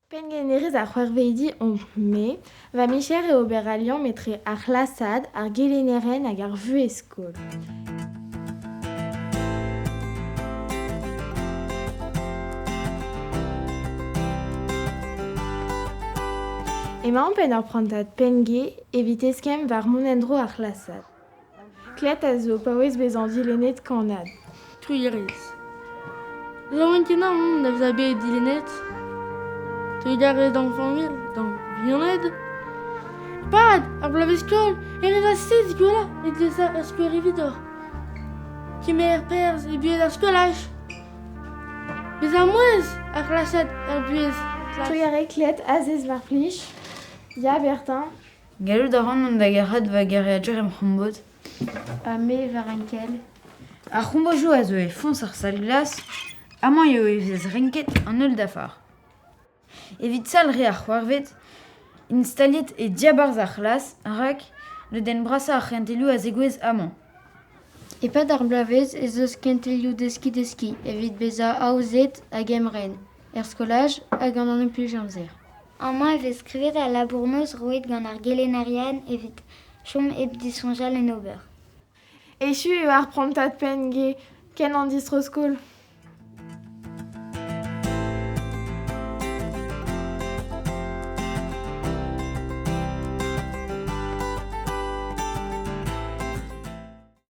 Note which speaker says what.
Speaker 1: Penngenerez ar c'hwec'hveidi on-me. Va micher eo ober al liamm etre ar c'hlasad, ar gelennerien hag ar vuhez-skol. Emaomp en ur prantad pennge evit eskemm war mont en-dro ar c'hlasad. Klet a zo paouez bezañ dilennet kannad.
Speaker 2: Trugarez. Laouen-kenañ on da vezañ bet dilennet. Trugarez d'am familh, d'am vignoned. E-pad ar bloavezh-skol e revas seizh gwellañ e dlesañ ur skouer evidoc'h. Kemer perzh e buhez ar skolaj. Bezañ mouezh ar c'hlasad er buhez klas.
Speaker 1: Trugarez Klet, azez mar plij. Ya Bertin.
Speaker 3: Gallout a ran mont da gerc'hat va geriadur em c'hombod.
Speaker 4: Ha me war an kel.
Speaker 3: Ar c'hombojoù a zo e foñs ar sal-glas. Amañ eo e vez renket an holl dafar. Evit sal re ar c'hoarved, int staliet e diabarzh ar c'hlas rak lodenn brasañ ar c'hentelioù a zegouezh amañ.
Speaker 4: E-pad ar bloavezh ez eus kentelioù deskiñ-deskiñ evit bezañ aozet hag emren er skolaj ha gant an implij-amzer.
Speaker 5: Amañ e vez skrivet al labour-noz roet gant ar gelennerien evit chom hep disoñjal en ober.
Speaker 1: Echu eo ar prantad pennge ken an distro-skol.